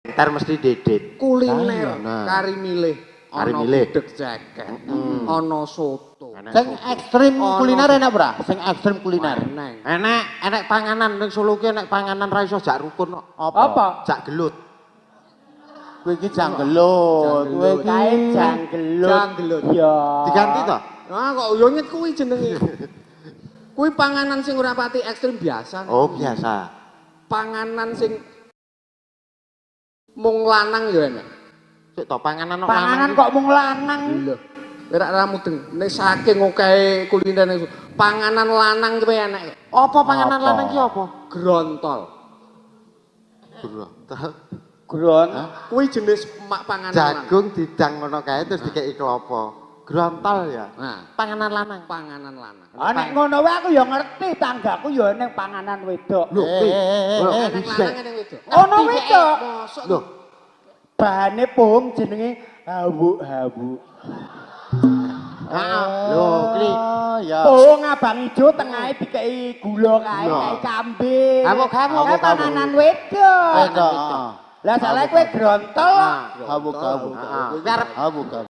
Entar mesti dedet. Kuliner Nah. kari milih. Kari Ana milih. gudeg cekek, ana soto. Sing ekstrim Ono. kuliner enak ora? Sing ekstrim kuliner. Eneng. Enek, enek panganan ning Solo ki enek panganan ra iso jak rukun kok. Apa? Jak gelut. Kowe iki janggelut, kowe iki Kae janggelut. Janggelut. Ya. Diganti to? Ah kok yo nyet kuwi jenenge. Kuwi panganan sing ora pati ekstrim biasa. Oh, biasa. Panganan sing mung lanang yo enek. Sik to panganan kok Panganan lanang kok mung lanang. Lho. Ora ora mudeng. Nek saking okehe kuliner ning Solo, panganan lanang kuwi enek. Apa panganan Apa? lanang ki apa? Grontol. Grontol. Gron. Kuwi jenis mak panganan lanang. Jagung didang ngono kae terus dikeki klopo. Grontol ya. Nah, Panganan lanang. panganan lanang. Ah nek ngono wae aku ya ngerti tanggaku ya ning panganan wedok. Lho, Eh, eh, eh, lho, eh, Eneng bisa. lanang eneng wedok. Ono wedok. Mosok Lho, Bahane pohong jenenge hawuk-hawuk. lho, kli. Oh, ya. Pohong abang ijo tengahe dikei gula kae, Lho. kae kambing. Hawuk-hawuk. Kae panganan wedok. Wedok. Lah salah kowe grontol. Hawuk-hawuk. Heeh. Kuwi arep Hawuk-hawuk.